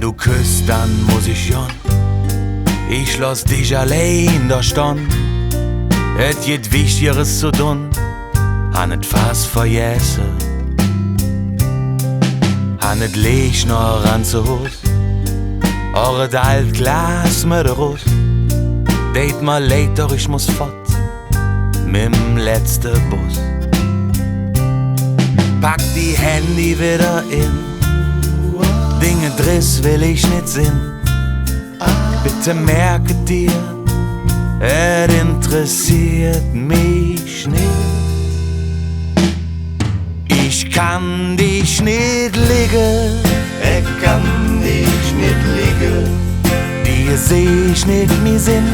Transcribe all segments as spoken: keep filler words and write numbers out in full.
Do küss, dann muss ich gonn. Ich loss dich allein do stonn. Et gitt Wichtigeres ze dun. Han et fass vergesse. Han et Leech noch an ze Hus. Och et ald Glas met der Russ. Deit mer leid, doch ich muss fott. Mem letzte Bus. Pack ding Handy widder en. Ding Adress well ich nit sinn. Bitte merk et dir, et interesseet mich nit. Ich kann dich nit ligge. Ich kann dich nit ligge. Dir seh ich nit ming Senn.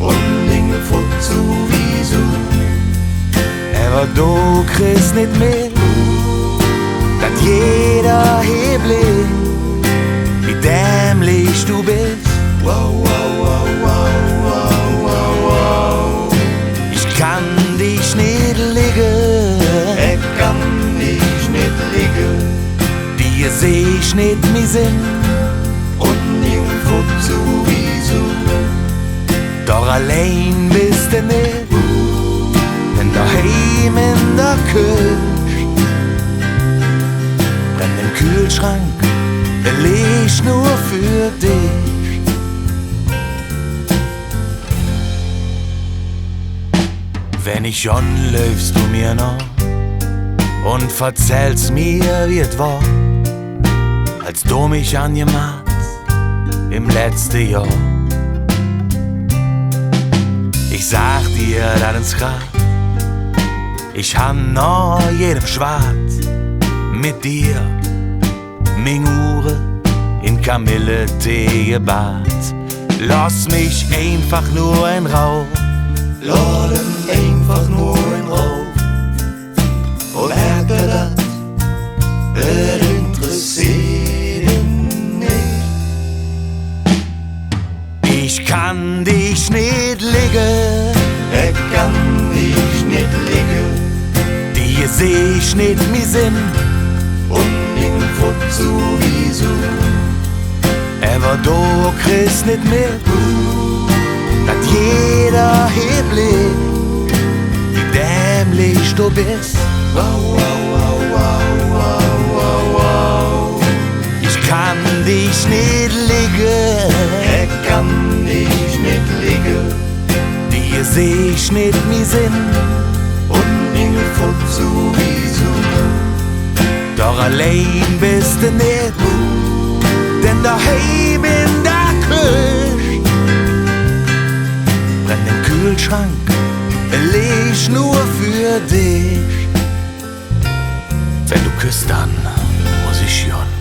Un ding Foto suwiesu. Ävver do kriss nit met, dat jeder hee bliev, wie dämlich do bes. Wow, wow, wow. Ich kann dich nit ligge. Ich kann dich nit ligge. Dir seh ich nit ming Senn. Un ding Foto suwiesu. Doch allein bes de nit, denn doheim en der Köch brennt em Kühlschrank e Leech nor för dich. Wann ich gonn, läufs do mir noh un verzälls mir, wie et wor, als do mich angemaht em letzte Johr. Ich sag dir dat ens grad, ich han noh jedem Schwad met dir ming Uhre en Kamilletee gebad. Loss mich einfach nor en Rauh. Loss em einfach nor en Rauh. Un merk der dat, et interesseet em nit. Ich kann dich nit ligge. Ich kann dich nit ligge. Dir seh ich nit ming Senn. Un ding Foto suwiesu. Ävver do kriss nit met, dat jeder hee bliev, wie dämlich do bes. Wow, wow, wow. Ich kann dich nit ligge. Ich kann dich nit ligge. Dir seh ich nit ming Senn. Un ding Foto suwiesu. Doch allein bes de nit, denn doheim en der Köch brennt em Kühlschrank e Leech nor för dich. Wann do küss, dann muss ich gonn.